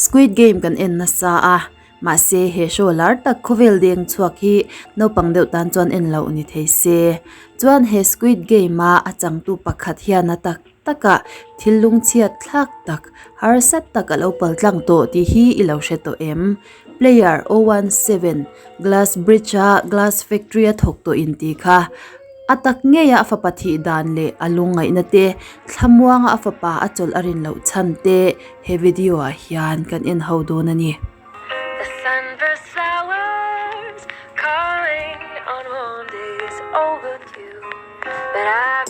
Squid Game kan en nasa a, mahse he show lar tak khawvel deng chhuak hi naupang deuh tan chuan en loh ni thei se. Chuan he Squid Game a a changtu pakhat hian a tak takah thil lungchhiat thlak tak harsa tak a lo paltlang tawh tih hi i lo hre tawh em? Player 017 Glass Bridge a Glass Factory a thawk tawh in tih kha a tak ngei a a fapa thih dan leh a lungngaihna te thlamuanga a fapa a chawlh a rin loh chhan te he video ah hian kan en ho dawn a ni. The sunburst flowers calling on warm days overdue But I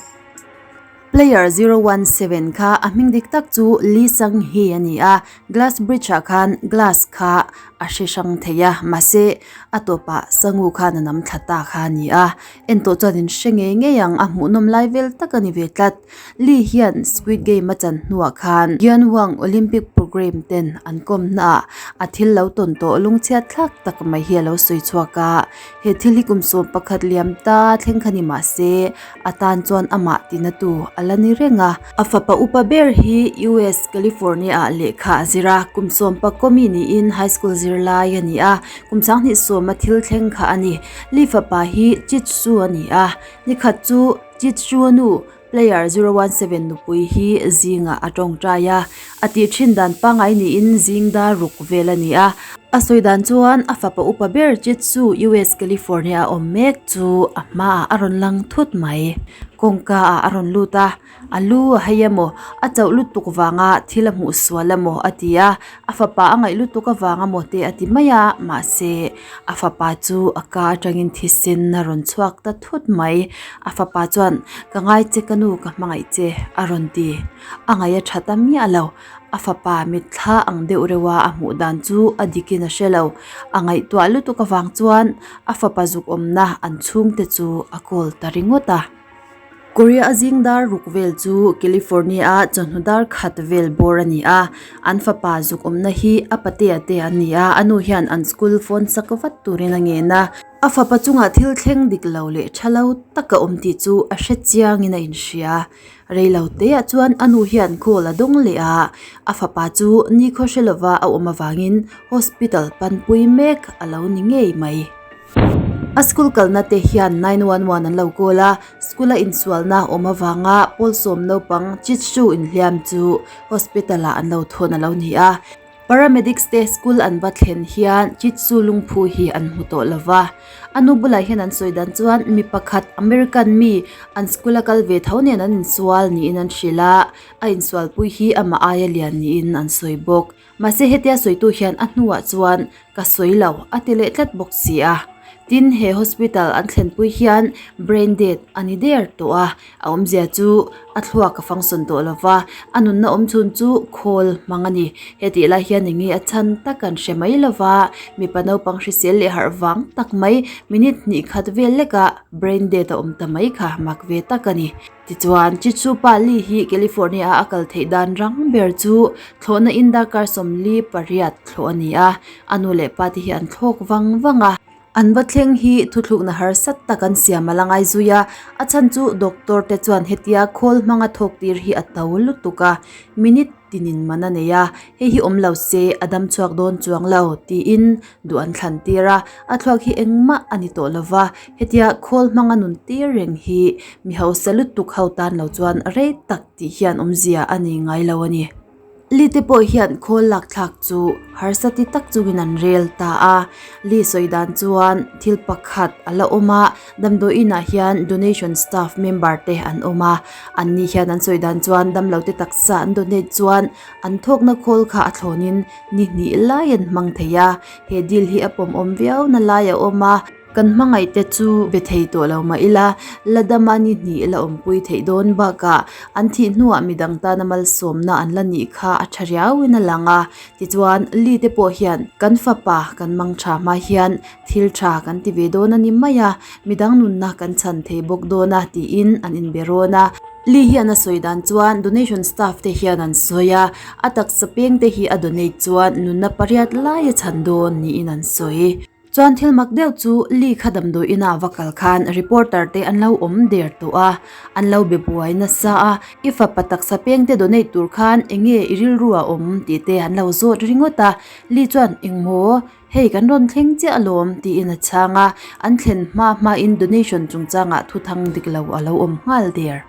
Player 017 kha a hming dik tak chu Lee Sang Hee a ni a, Glass Bridge ah khan glass kha a hre hrang thei a, mahse a tawpah Sangu khan a nam thla ta kha a ni a, en tawh chuan in hre ngei ngei ang a hmuhnawm lai vel tak a ni ve tlat. Lee hian Squid Game a chan hnuah khan Gyeonwang Olympic Programme ten an kawmna ah a thil lo tawn tawh lungchhiat thlak tak mai hi a lo sawi chhuak a, he thil hi kum 11 liam ta thleng kha ni mahse a tan chuan amah tina tu a la ni reng a. A fapa upa ber hi US California ah lehkha a zir a, kum 11 mi niin high school zirlai a ni a, kum 27 a thil thleng kha a ni. Lee fapa hi Chitsu a ni a, nikhat chu Chitsu nu Player 017 nupui hi zingah a tawngtai a, a tih thin dan pangngai niin zing dar ruk vel a ni a. A sawi dan chuan a fapa upa ber Jitsu US California a awm mek chu a hmaah a rawn lang thut mai. Kawngka ah a rawn lut a, a lu a hei emaw, a chauh lutuk vanga thil a hmuh sual emaw a ti a, a fapa a ngaih lutuk avang emaw te a ti mai a, mahse a fapa chu a ka atangin thisen a rawn chhuak ta thut mai. A fapa chuan, Ka ngai che ka nu, ka hmangaih che, a rawn ti. A ngaih a tha ta miah lo. A fapa mitthla ang deuh reuh a a hmuh dan chu a dikin a hre lo. A ngaihtuah lutuk avang chuan a fapa zuk awmna an chhungte chu a kawl ta ringawt a. Korea a zing dar ruk vel chu California a chawhnu dar khat vel bawr a ni a, an fapa zuk awmna hi a patea te an ni a, a nu hian an school phone sak vat turin a ngen a. A fapa chungah thil thleng dik lo leh tha lo tak a awm tih chu a hre chiangin a inhria. Rei lo teah chuan a nu hian call a dawng leh a, a fapa chu nikhaw hre lova a awm avangin hospital panpui mek a lo ni ngei mai. A school kalna te hian 911 an lo call a, school a insualna awm avanga pawl sawm naupang Chitsu inhliam chu hospital ah an lo thawn a lo ni a. Paramedics te school an va thlen hian Chitsu lungphu hi an hmu tawh lo va. A nu bulah hian an sawi dan chuan mi pakhat American mi an school a kal ve tho nen an insual niin an hrilh a, a insualpui hi amah aia lian niin an sawi bawk. Mahse hetia sawitu hian a hnuah chuan ka sawi lo a ti leh tlat bawk si a. Tin, he hospital an thlenpui hian brain dead a ni der tawh a, a awmzia chu a thluak a function tawh lo va, a nunna awm chhun chu khawl hmang a ni. Hetih lai hian eng nge a chhan tak an hre mai lo va, mipa naupang hrisel leh harh vang tak mai minute hnih khat vel lekah brain dead a awm ta mai kha mak ve tak a ni. Tichuan, Chitsupa Lee hi California-a a kal theih dan rang ber chu thlawhna in darkar 48 thlawh a ni a, a nu leh pa te hi an thlawk vang vang a. An va thleng hi thuthlukna harsat tak an siam a la ngai zui a, a chhan chu doctor te chuan hetia khawl hmanga thawk tir hi a to lutuk a, minute tinin man a nei a, hei hi awm lo se a dam chhuak dawn chuang lo tiin duh an thlan tir a, a thluak hi engmah a ni tawh lo va, hetia khawl hmanga nun tir reng hi mi hausa lutuk ho tan lo chuan rei tak tih hian awmzia a nei ngai lo a ni. Li te pawh hian khawl lak thlak chu harsa ti tak chungin an rel ta a, Li sawi dan chuan thil pakhat a la awm a, damdawi inah hian donation staff member te an awm a, an ni hian an sawi dan chuan damlo te taksa an donate chuan an thawkna khawl kha a thlawnin ni hnih lai an hmang thei a, he deal hi a pawmawm viau na lai a awm a. Kan hmangaih te chu be thei tawh lo mah ila, la dama ni hnih la awmpui theih dawn bakah an thih hnuah midang tana malsawmna an la nih kha a tha riauin a lang a. Tichuan, Li te pawh hian kan fapa kan mang tha hma hian thil tha kan ti ve dawn a ni mai a, midang nunna kan chhan thei bawk dawn a tiin an inbe rawn a. Li hian a sawi dan chuan donation staff te hian an sawi a, a taksa peng te hi a donate chuan nunna pariat lai a chhan dawn niin an sawi. Chuan thil mak deuh chu Lee kha damdawi ina va kal khan reporter te an lo awm der tawh a, an lo be buai nasa a, i fapa taksa peng te donate tur khan enge i rilru a awm tih te an lo zawt ringawt a, Lee chuan engmaw hei kan rawn thleng chiah alawm tiin a chhang a, an thlen hma hmain donation chungchangah thuthang dik lo a lo awm nghal der.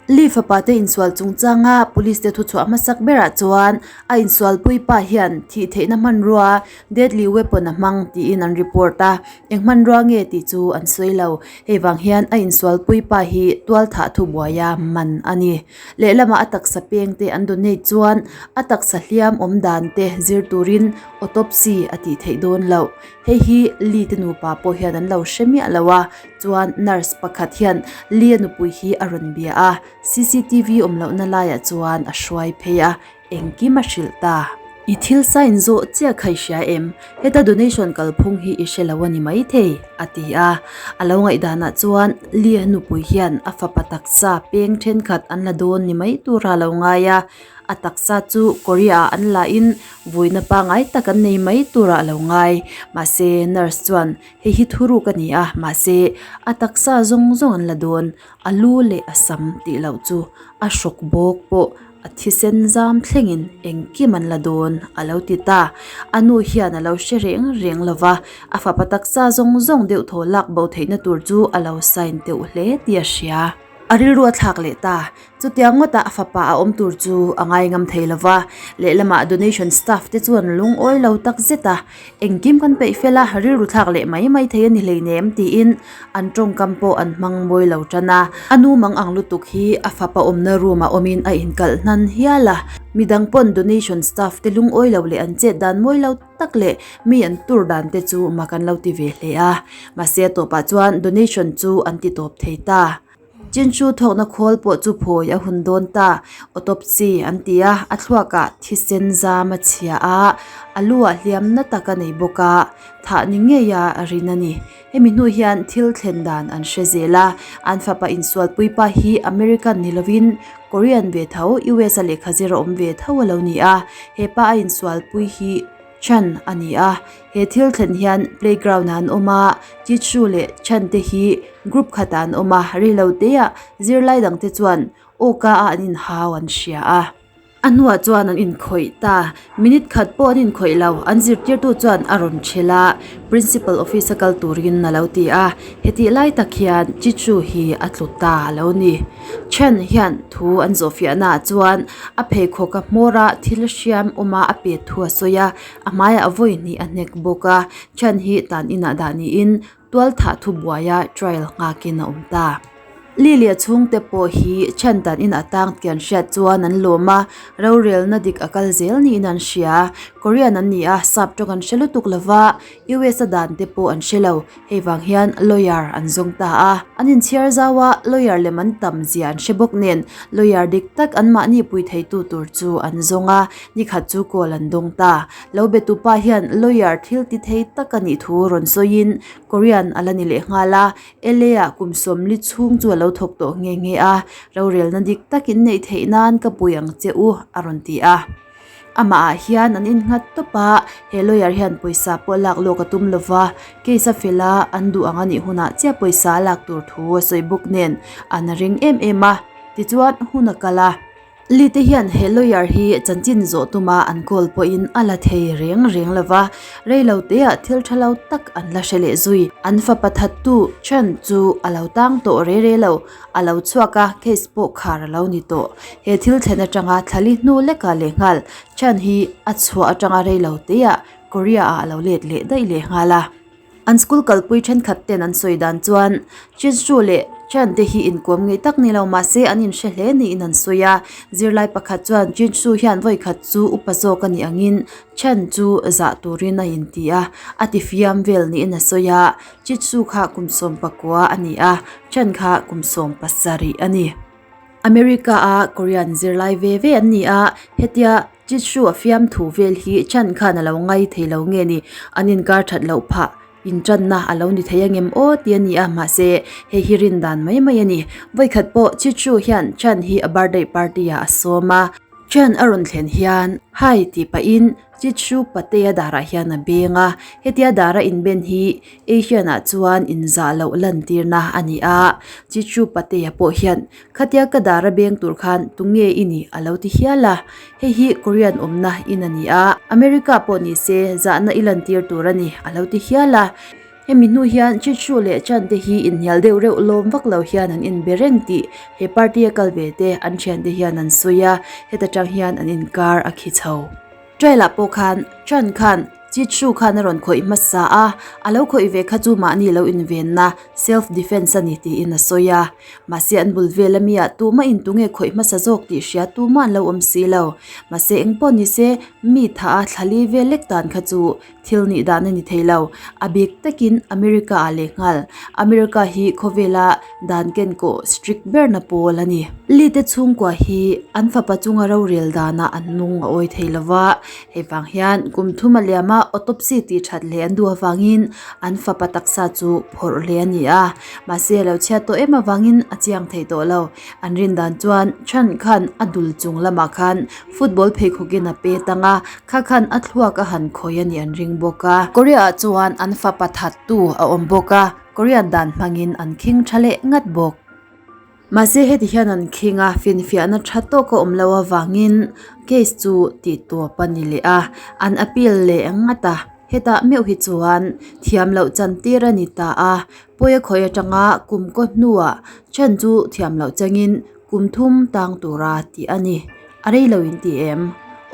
Lee fapa te insual chungchanga police te thuchhuah hmasak berah chuan a insualpui pa hian thih theihna hmanrua deadly weapon a hmang tiin an report a, eng hmanrua nge tih chu an sawi lo. Hei vang hian a insualpui pa hi tualthah thubuaia man a ni. Lehlamah a taksa peng te an donate chuan a taksa hliam awm dan te zir turin autopsy a tih theih dawn loh. Hei hi Lee te nupa pawh hian an lo hre miah lo a. Chuan nurse pakhat hian Lee-a nupui hi a rawn bia a, cctv awm lohna laiah chuan a hruai phei a, engkim a hrilh ta. I thil sign zawh chiah kha i hria em? Heta donation kalphung hi i hre lo a ni maithei, a ti a. A lo ngaihdanah chuan Lee-a nupui hian a fapa taksa peng thenkhat an la dawn ni mai tura a lo ngai a, A taksa chu Korea ah an la in vuina pangai tak an nei mai turah a lo ngai. Mahse nurse chuan hei hi thuruk a ni a, mahse a taksa zawng zawng an la dawn, a lu leh a sam tih loh chu a hrawk bawk pawh a thisen zam thlengin engkim an la dawn a lo ti ta. A nu hian a lo hre reng reng lo va, a fapa taksa zawng zawng deuh thaw lak bo theihna tur chu a lo sign teuh hle tih a hria. A rilru a thlak leh ta. Chutiang ngawtah a fapa a awm tur chu a ngai ngam thei lo va. Lehlamah donation staff te chuan lungawi lo tak zet a, Engkim kan peih fel a, rilru thlak leh mai mai thei a ni hleinem tiin an tawngkam pawh an hmang mawi lo tan a. A nu mang ang lutuk hi a fapa awmna room ah awmin a inkalh hnan hial a. Midang pawn donation staff te lungawi lo leh an chet dan mawi lo tak leh mi an tur dan te chu mak an lo ti ve hle a. Mahse a tawpah chuan donation chu an ti tawp thei ta. Chinchu thawkna khawl pawh chu phawi a hun dawn ta. Autopsy an ti a, a thluakah thisen zam a chhia a, a luah hliam na tak a nei bawk a, thah ni ngei a rin a ni. Hemi hnu hian thil thlen dan an hre zel a, an fapa insualpui pa hi American ni lovin Korean ve tho, US a lehkha zir a awm ve tho a lo ni a, he pa a insualpui hi Chan a ni a, he thil thlen hian playground ah an awm a, Jitsu leh Chan te hi group khatah an awm a, rilo teah zirlai dang te chuan awka a an inhau an hria a. A hnuah chuan an inkhawih ta, minute khat pawh an inkhawih lo, an zirtirtu chuan a rawn ṭhil a, principal office a kal turin a lo ti a, hetih lai tak hian Jitsu hi a tlu ta a lo ni. Chen hian thu an zawhfiahna ah chuan a pheikhawk a hmawr a thil hriam awm a a pet thu a sawi a, a hmaiah vawi hnih a hnek bawk a, Chen hi tan inah dah niin tual thah thu buaia trial nghakin a awm ta. Lilia chhungte pawh hi Chen tan inah tang tih an hriat chuan an lawm a, rorelna dik a kal zel niin an hria. Korean an ni a, sap tawng an hre lutuk lova, US a dan te pawh an hre lo. Hei vang hian lawyer an zawng ta a, an inchhiar zau a, lawyer lem an tam zia an hre bawk nen lawyer dik tak anmahni pui theitu tur chu an zawng a, nikhat chu call an dawng ta. Lo be tupa hian lawyer thil ti thei tak a nih thu rawn sawiin Korean a la ni leh nghal a, LA ah kum sawmli chhung chu a lo thawk tawh nghe nghe a, rorelna dik tak in neih theih nan ka pui ang che u a rawn ti a. Amah ah hian an innghat tawp a, he lawyer hian pawisa pawh lak lawk a tum lova, case a fel a, an duh ang a nih hunah chiah pawisa a lak tur thu a sawi bawk nen an ring em em a, tichuan hun a kal a. Lee te hian he lawyer hi chanchin zawh tuma an call pawhin a la thei reng reng lova, reilo teah thil tha lo tak an la hre leh zui. An fapa thattu Chan chu a lo tang tawh re re lo. A lo chhuak a, case pawh khar a lo ni tawh. He thil thlen atanga thlali hnu lekah lehnghal Chan hi a chhuah atanga rei lo teah Korea ah a lo let leh daih lehnghal a. An school kalpui thenkhat ten an sawi dan chuan Chinsu leh Chan te hi inkuam ngei tak ni lo mahse an inhre hle niin an sawi a. Zirlai pakhat chuan Chinsu hian vawikhat chu upa zawk a nih angin Chan chu zah turin a inti a, a tifiam vel niin a sawi a. Chitsu kha kum 19 a ni a, Chan kha kum 70 a ni. America a Korean zirlai ve ve an ni a, hetia Chitsu a fiamthu vel hi Chan khan a lo ngai thei lo nge ni, an inkar that loh phah intanna a lo ni thei angem aw ti a ni a, mahse hei hi rin dan mai mai a ni. Vawikhat pawh Chitsu hian Chan hi a birthday party ah a sawm a. Chen a rawn thlen hian Hi tih pahin Jitsu Patea darah hian a beng a, hetia dara inben hi Asian ah chuan inzah loh lantirna a ni a, Jitsu Patea pawh hian khatia ka dara beng tur khan tunge i nih a lo ti hial a, hei hi Korean awmna in a ni a, America pawh ni se zahna i lantir tur a ni a lo ti hial a. Hemi hnu hian Chitsu leh Chan te hi inhnial deuh reuh lawm vak lo hian an inbe reng tih he party a kal ve te an thiante hian an sawi a, heta tang hian an inkar a khi chho. Trial ah pawh khan Chan khan Chitsu khan a rawn khawih hmasa a, a lo khawih ve kha chu mahni lo invenna, self defence a ni tiin a sawi a. Mahse an bul vel ami ah tumah in tunge khawih hmasa zawk tih hria tumah an lo awm si lo. Mahse engpawh nise mi tha a thlali vel lek dan kha chu Thil nih dan a ni thei lo. A bik takin America ah leh nghal. America hi khawvela dan ken kawh strict berna pawl a ni. Lee te chhungkua hi an fapa chunga rorel danah an nung a awi thei lo va. Hei vang hian kum thum a liam a autopsy tih that leh an duh avangin an fapa taksa chu phawrh leh a ni a. Mahse a lo chhiat tawh em avangin a chiang thei tawh lo. An rin dan chuan Chan khan a dul chung lamah khan Football pheikhawkin a pet ang a, kha khan a thluak a han khawi a nih an ring bawk a. Korea ah chuan an fapa thattu a awm bawk a, Korean dan hmangin an khing tha leh ngat bawk. Mahse heti hian an khing a, finfiahna tha tawk a awm loh avangin case chu tih tawp a ni leh a, an appeal leh ngat a. Hetah meuh hi chuan thiam loh chan tir a ni ta a, pawi a khawi atanga kum kaw hnuah chan chu thiam loh changin Kum thum tang tura tih a ni. A rei lo in ti em?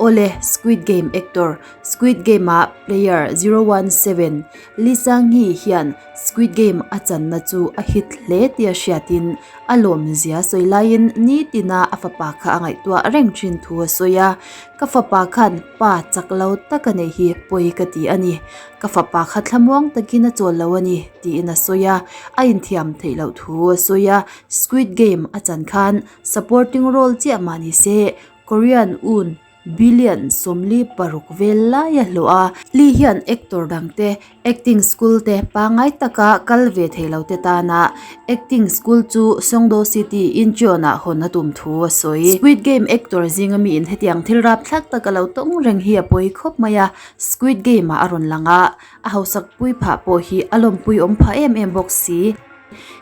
Awle, Squid Game actor, Squid Game-a player 017 Lee Sang-hee hian Squid Game a channa chu a hit hle tia hriatin a lawmzia sawi laiin nitina a fapa kha a ngaihtuah reng thin thu a sawi a. Ka fapa khan pa chak lo tak a nei hi pawi ka ti a ni. Ka fapa kha thlamuang takin a chawl lo a ni, tiin a sawi a. A inthiam theih loh thu a sawi a. Squid Game a chan khan supporting role chiah mah ni se Korean un billion 46 vel lai a hlawh a. Lee hian actor dangte acting school te pangngai taka kal ve thei lo te tana acting school chu Songdo City, Incheon ah hawn a tum thu a sawi. Squid Game actor zinga miin hetiang thil rapthlak taka lo tawng reng hi a pawi khawp mai a, Squid Game ah a rawn lang a, a hausak pui phah pawh hi a lawmpui awm phah em em bawk si.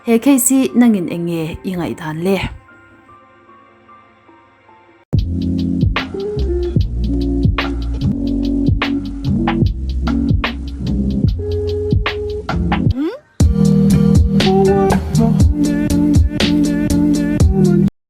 He case hi nangin eng nge i ngaihdan le?